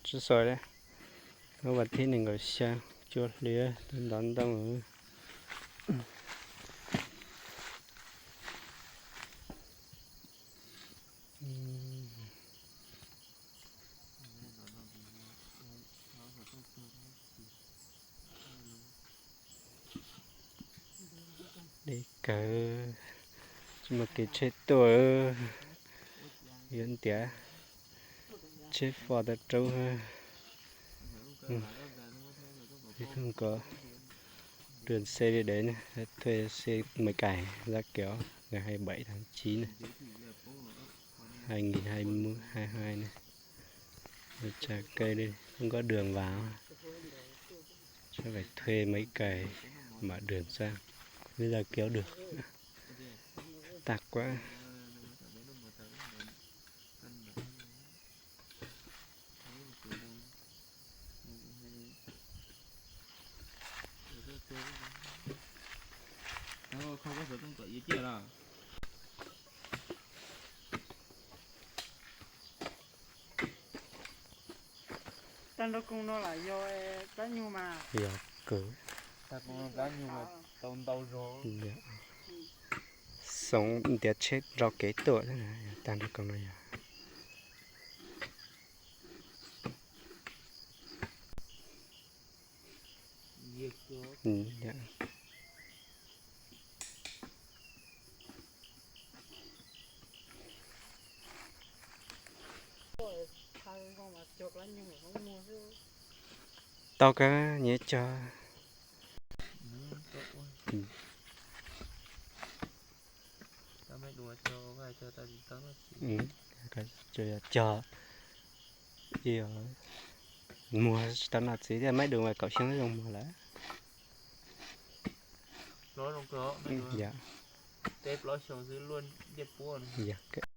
Tsis soi li. Lub vas thib nees nkaum xya, cua hliav ntov ntoo. Deb kawg, tsis muaj kev tsheb tuaj. Yuav ntiav tsheb fo tau rau. Kom dua xe li dev ne, thuê xe Meskas giá kéo ngày hai mươi bảy tháng chín này, hai nghìn hai mươi hai ne. Tsa kênh đi, không có đường vào. Chắc phải thuê mấy cày mở đường sang mới ra kéo được. Tặc quá. Tag nrho koog no lam yog plab nyuag mas. Yog kawg. Tag koog no plab nyuag mas tau ntau zog. Xoom ntiav tsheb nrau kev tuaj, tag nrho koog no yog. Tau kawg, nyiam cog. Cog, muag tsis tau noj txiv thiab, maiv dua mas kaum xyoo zoo muag lawm. Yog, yog.